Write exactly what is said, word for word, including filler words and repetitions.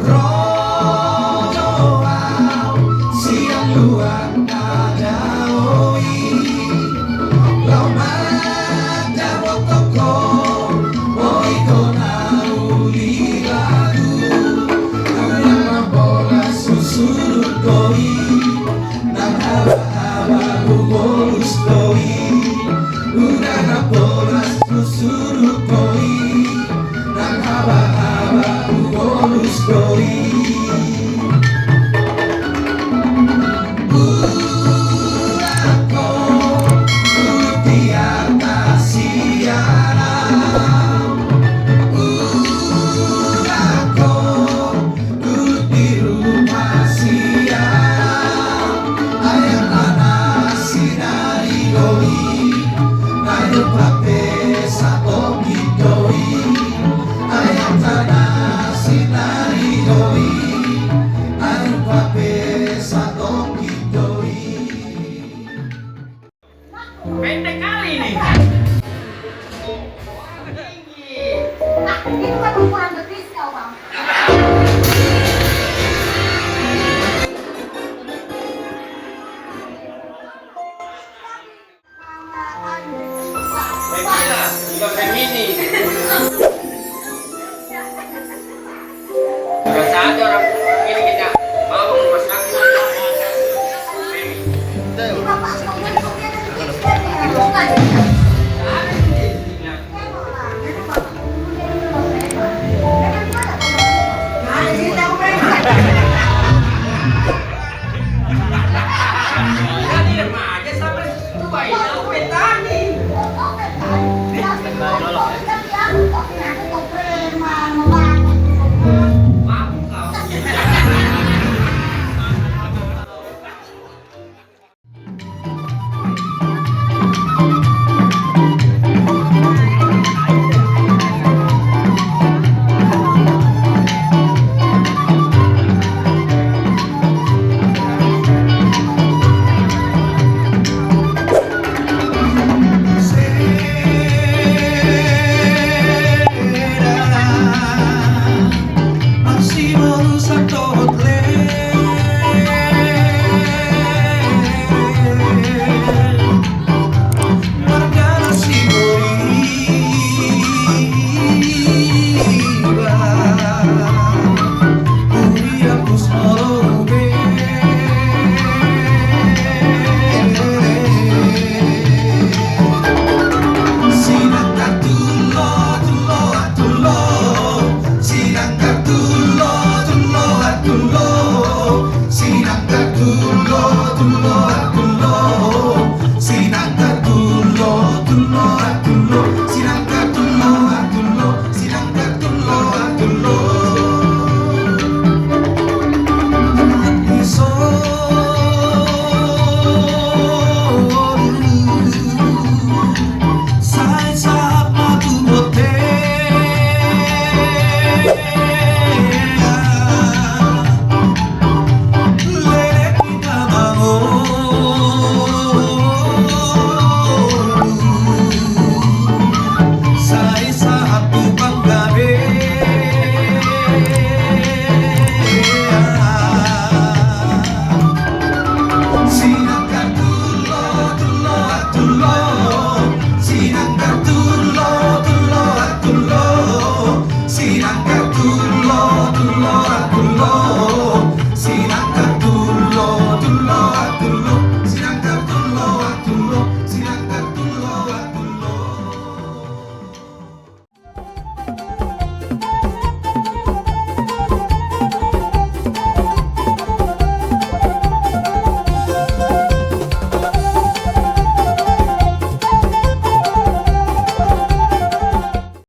Ro do au sian luat na dao i, laho mandapothon ho, boi do na uli lagu. Unang mambolas susuduk do i, nang habahaba hubolus do i. Unang mambolas susuduk do i, nang habahaba hubolus do i. Ulak ho, ulak di atas siaran. Ulak ho, duduk di rupa siaran. Ayat tanah sinari do i, ayat pape satongkin do i. Ayat tanah sinari do i, ayat pape satongkin do i. Pendek kali ini. Ah, itu kan ukuran